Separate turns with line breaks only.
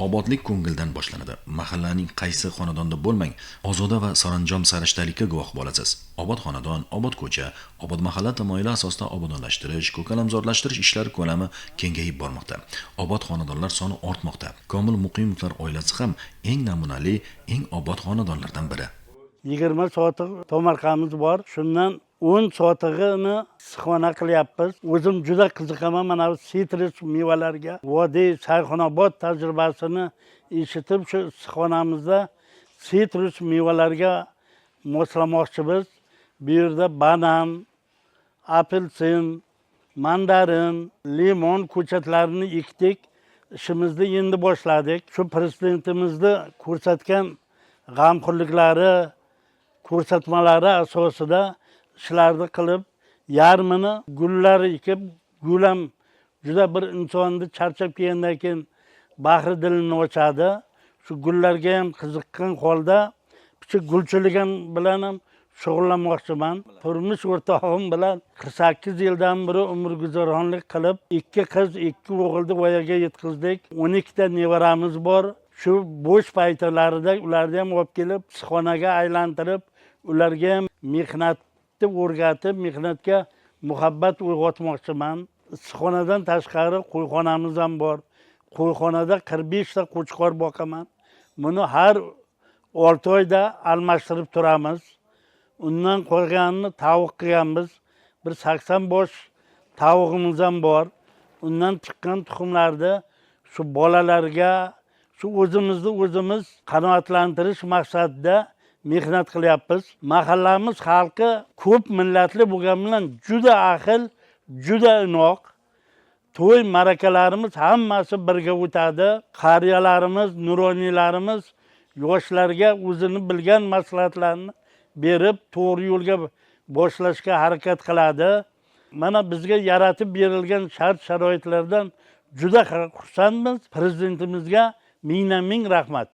Obodlik ko'ngildan boshlanadi. Mahallaning qaysi xonadonda bo'lmang, ozoda va saranjom sarishtalikka guvoh bo'lasiz. Obod xonadon, obod ko'cha, obod mahalla tamoyili asosida obodonlashtirish, ko'kalamzorlashtirish ishlari ko'lami kengayib bormoqda. Obod xonadonlar soni ortmoqda. Komil Muqimovlar oilasi ham eng namunali, eng obod xonadonlardan biri.
20 sotix tomorqamiz bor. Shundan 10 sotig'ini issiqxona qilyapmiz. O'zim juda qiziqaman mana bu sitrus mevalarga. Vodiy Sayxunobod tajribasini eshitib, shu issiqxonamizda sitrus mevalarga moslamoqchimiz. Bu yerda banan, apelsin, mandarin, limon ko'chatlarini ekdik. Ishimizni endi boshladik. Shu prezidentimizni ko'rsatgan g'amxo'rliklari, ko'rsatmalari asosida ishlarni qilib, yarmini gullar ekib, gul ham juda bir insonni charchab kelgandan keyin bahri dilini ochadi. Shu gullarga ham qiziqqan holda pichik gulchilik ham bilan ham shug'ullanmoqchiman. Turmush o'rtog'im bilan 48 yildan beri umr guzaronlik qilib, 2 qiz, 2 o'g'ilni voyaga yetkazdik. 12 ta nevaramiz bor. Shu bo'sh paytlarida ularni ham olib kelib, issiqxonaga aylantirib, ularga ham mehnatni o'rgatib, mehnatga muhabbat uyg'otmoqchiman. Issiqxonadan tashqari qo'yxonamiz ham bor. Qo'yxonada 45 ta qo'chqor boqaman. Buni har 6 oyda almashtirib turamiz. Undan qolganini tovuq qilganmiz. Bir 80 bosh tovug'imiz ham bor. Undan chiqqan tuxumlarni shu bolalarga, shu o'zimizni o'zimiz qanoatlantirish maqsadida mehnat qilyapmiz. Mahallamiz xalqi ko'p millatli bo'lgani bilan juda ahil, juda inoq. To'y ma'rakalarimiz hammasi birga o'tadi. Qariyalarimiz, nuroniylarimiz yoshlarga o'zini bilgan maslahatlarni berib, to'g'ri yo'lga boshlashga harakat qiladi. Mana bizga yaratib berilgan shart sharoitlardan juda xursandmiz. Prezidentimizga mingdan ming rahmat.